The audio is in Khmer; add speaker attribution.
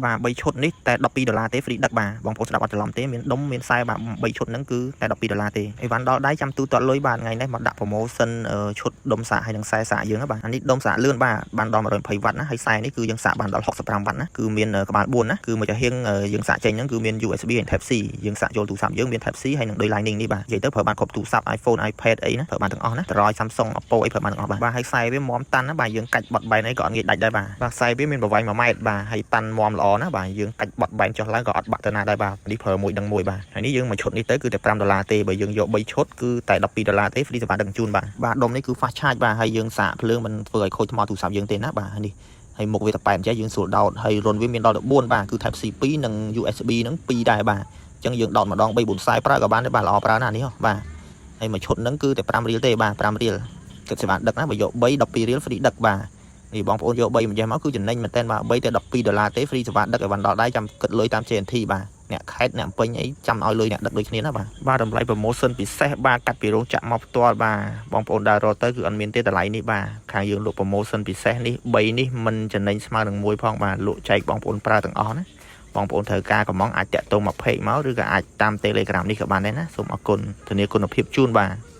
Speaker 1: បាទ3ឈុតនេះតែ12ដុល្លារទេ free ដឹកបាទបងប្អូនស្ដាប់អត់ច្រឡំទេមានដុំមានខ្សែបាទ3ឈុតហ្នឹងគឺតែ12ដុល្លារទេអីវ៉ាន់ដល់ដៃចាំទូទាត់លុយបាទថ្ងៃនេះមកដាក់ promotion ឈុតដុំសាកហើយនឹងខ្សែសាកយើងបាទអានេះដុំសាកលឿនបាទបានដល់120វ៉ាត់ណាហើយខ្សែនេះគឺយើងសាកបានដល់65វ៉ាត់ណាគឺមានក្បាល4ណាគឺមួយចំហៀងយើងសាកចេញហ្នឹងគឺមាន USB និង Type C យើងសាកចូលទូរស័ព្ទយើងមាន Type C ហើយនឹងដូច Lightning នេះបាទនិយាយទៅប្រើបានគ្រប់ទូរស័ព្ទ iPhone iPad អីណាប្រើបានទាំងអស់ណា Android Samsung Oppo អីប្រើបានទាំងអស់បាទបាទហើយខ្សែវាមាំតាន់ណាបាទយើងកាច់បត់បែនអីក៏អត់ងាយដាច់ដែរបាទបាទខ្សែវាមានប្រវែង1ម៉ែត្របាទហើយតាន់មាំល្អណាបាទយើងកាច់បត់បែនចុះឡើងក៏អត់បាក់ទៅណាដែរបាទនេះប្រើមួយដឹងមួយបាទហើយនេះយើងមួយឈុតនេះទៅគឺតែ5ដុល្លារទេបើយើងយក3ឈុតគឺតែ12ដុល្លារទេ free សេវាដឹកជញ្ជូនបាទបាទដុំនេះគឺ fast charge បាទហើយយើងសាកភ្លើងមិនធ្វើឲ្យខូចថ្មទូរស័ព្ទយើងទេណាបាទនេះហើយមុខវាតប៉ែតចេះយើងស្រួលដោតហើយរន្ធវាមានដល់ទៅ4បាទគឺ Type C 2និង USB ហ្នឹង2ដែរបាទអញ្ចឹងយើងដោតម្ដង3 4ខ្សែប្រើក៏បានដែរបាទល្អប្រើណាស់នេះហ៎បាទហើយមួយឈុតហ្នឹងគឺតែ5រៀលទេបាទ5រៀលគិតសេវាដឹកណាបើយក3 12រៀល free ដឹកបាទនេះបងប្អូនយក3ម្ចេះមកគឺចំណេញមែនតើបាទ3តែ12ដុល្លារទេ free សេវាដឹកឲ្យបានដល់ដៃចាំគិតលុយតាម J&T បាទអ្នកខេតអ្នកពេញអីចាំឲ្យលុយអ្នកដឹកដូចគ្នាណាបាទបាទតម្លៃ promotion ពិសេសបាទកាត់ពីរោងចក្រមកផ្ទាល់បាទបងប្អូនដើររកទៅគឺអត់មានទេតម្លៃនេះបាទខាងយើងលក់ promotion ពិសេសនេះ3នេះមិនចំណេញស្មើនឹងមួយផងបាទលក់ចែកបងប្អូនប្រើទាំងអស់ណាបងប្អូនត្រូវការកំងអាចតាក់ទងមក page មកឬក៏អាចតាម Telegram នេះក៏បានដែរណាសូមអរគុណធានាគុណភាពជូនបាទ។